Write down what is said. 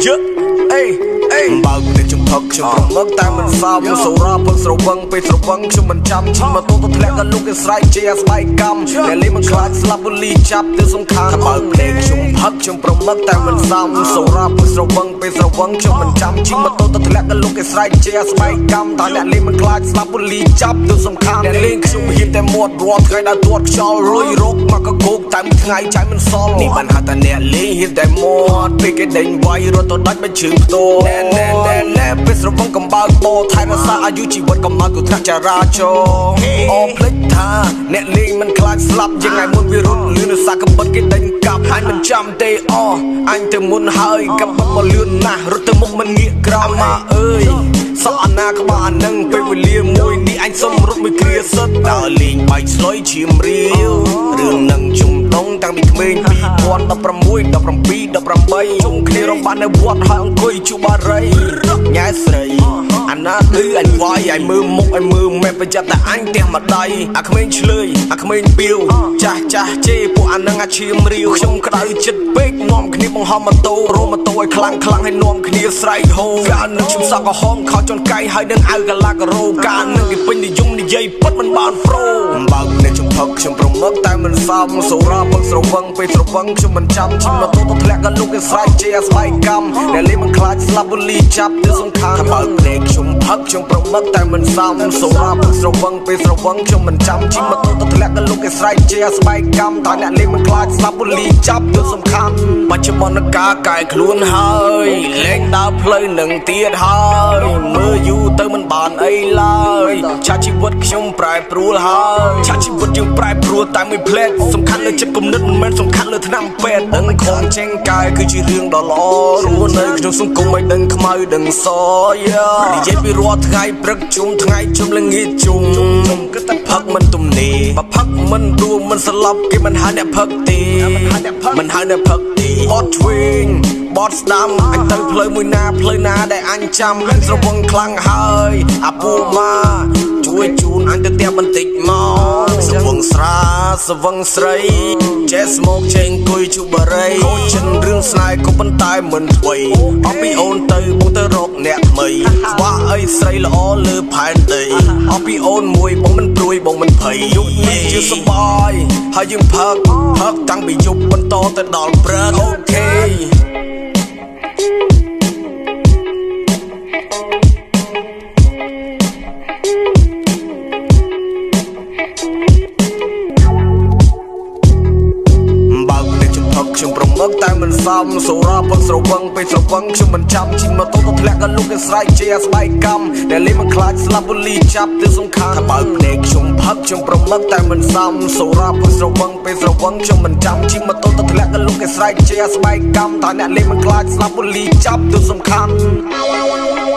យអេអេបើកនេះខ្ញុំផឹកខ្ញុំប្រមឹកតែមិនសមសូរ៉ាផឹកស្រវឹងពេលស្រវឹងខ្ញុំមិនចាំជិះម៉ូតូទៅធ្លាក់ដល់លោកគេស្រែកជាស្បែកកម្មអ្នកលេងមិនខ្លាចស្លាប់ពូលីចាប់ទៅសំខាន់បើកភ្នែកខ្ញុំផឹកខ្ញុំប្រមឹកតែមិនសមសូរ៉ាផឹកស្រវឹងពេលស្រវឹងខ្ញុំមិនចាំជិះម៉ូតូទៅធ្លាក់ដល់លោកគេស្រែកជាស្បែកកម្មតែអ្នកលេងមិនខ្លាចស្លាប់ពូលីចាប់ទៅសំខាន់អ្នកលេងខ្ញុំហ៊ានតែមាត់រាល់ថ្ងៃដល់ទាត់ខ្យល់លុយរកមកកគោកតែមួយថ្ងៃចាយមិនសល់នេះបានហៅថាអ្នកលេងហ៊ានតែមាត់ពេលគេដេញវាយរត់ទៅដាច់មិនជើងផ្ទោណែណែណែណែពេលស្រវឹងកំបើកបោថែរក្សាអាយុជីវិតកំមកគ្រោះថ្នាក់ចរាចរណ៍អភ្លេចថាអ្នកលេងមិនខ្លាចស្លាប់ជាងថ្ងៃមុនវារត់លឿនដោយសារកំបិតគេដេញកាប់អញមិនចាំទេអអញទៅមុនហើយកំបិតមកលឿនណាស់រត់ទៅមុខមិនងាកក្រោយមកអើយសក់អាណាក្បាលអានឹងពេលវេលាមួយនេះអញសុំរត់មួយគ្រាសិតដើរលេងបែកស្លុយឈាមរាវរឿងនឹងជុំដងតាំងពីក្មេង2016 17 18ជុំគ្នារំបាននៅវត្តហើយអង្គុយជួបបារីញ៉ែស្រីអាណាឌឺអញវាយឲ្យមើលមុខឲ្យមើលម៉ែប្រយ័ត្នតែអញផ្ទះម្ដាយអាក្មេងឆ្លើយអាក្មេងពីវចាស់ចាស់ជេរពួកអានឹងអាឈាមរាវខ្ញុំក្តៅចិត្តពេកនាំគ្នាបង្ហំម៉ូតូរម៉ូតូឲ្យខ្លាំងខ្លាំងឲ្យនាំគ្នាស្រែកហូកាលនឹងខ្ញុំសក់ក្រហមខោជន់កៃហើយនឹងអាវកាឡាការ៉ូកាលនឹងគេពេញនិយមនិយាយពិតមិនបានប្រូបើកនេះខ្ញុំផឹកខ្ញុំប្រមឹកតែមិនសមសូរ៉ាផឹកស្រវឹងពេលស្រវឹងខ្ញុំមិនចាំជិះម៉ូតូទៅធ្លាក់ក៏លោកគេស្រែកជាស្បែកកម្មអ្នកលេងមិនខ្លាចស្លាប់ពូលីចាប់ទៅសំខាន់បើកនេះខ្ញុំផឹកខ្ញុំប្រមឹកតែមិនសមសូរ៉ាផឹកស្រវឹងពេលស្រវឹងខ្ញុំមិនចាំជិះម៉ូតូទៅធ្លាក់ក៏លោកគេស្រែកជាស្បែកកម្មតែអ្នកលេងមិនខ្លាចស្លាប់ពូលីចាប់ទៅសំខាន់បច្ចុប្បន្នការកែខ្លួនហើយលែងដើរផ្លូវនឹងទៀតហើយមើលយូរទៅមិនបានអីឡើយឆាជីវិតខ្ញុំប្រែប្រួលហើយឆាជីវិតយើងប្រែប្រួលតែមួយផ្លែតសំខាន់លើចិត្តគំនិតមិនមែនសំខាន់លើថ្នាំពេទ្យដឹងខំចេញកាយគឺជារឿងដ៏ល្អរស់នៅក្នុងសង្គមឲ្យដឹងខ្មៅដឹងសនិយាយពីរាល់ថ្ងៃព្រឹកជុំថ្ងៃជុំល្ងាចជុំគិតតែផឹកមិនទំនេរបើផឹកមិនដួលមិនស្លាប់គេមិនហៅអ្នកផឹកទេមិនហៅអ្នកផឹកទេបត់ឆ្វេងបត់ស្ដាំអញទៅផ្លូវមួយណាផ្លូវណាដែលអញចាំអញស្រវឹងខ្លាំងហើយអាពូម៉ាជួយជូនអញទៅផ្ទះបន្តិចមកស្រវឹងស្រាស្រវឹងស្រីចេះស្មោកចេះអង្គុយជូបារីខូចចិនរឿងស្នេហ៍ក៏ប៉ុន្តែមិនថ្វីអស់ពីអូនទៅបងទៅរកអ្នកថ្មីខ្វះអីស្រីល្អលើផែនដីអស់ពីអូនមួយបងមិនព្រួយបងមិនភ័យយប់នេះជាសបាយហើយយើងផឹកផឹកតាំងពីយប់បន្តទៅដល់ព្រឹកអូខេខ្ញុំប្រមឹកតែមិនសមសូរ៉ាផឹកស្រវឹងពេលស្រវឹងខ្ញុំមិនចាំជិះម៉ូតូទៅធ្លាក់ក៏លោកគេស្រែកជាស្បែកកម្មអ្នកលេងមិនខ្លាចស្លាប់ពូលីចាប់ទៅសំខាន់បើកភ្នែកខ្ញុំផឹកខ្ញុំប្រមឹកតែមិនសមសូរ៉ាផឹកស្រវឹងពេលស្រវឹងខ្ញុំមិនចាំជិះម៉ូតូទៅធ្លាក់ក៏លោកគេស្រែកជាស្បែកកម្មតែអ្នកលេងមិនខ្លាចស្លាប់ពូលីចាប់ទៅសំខាន់។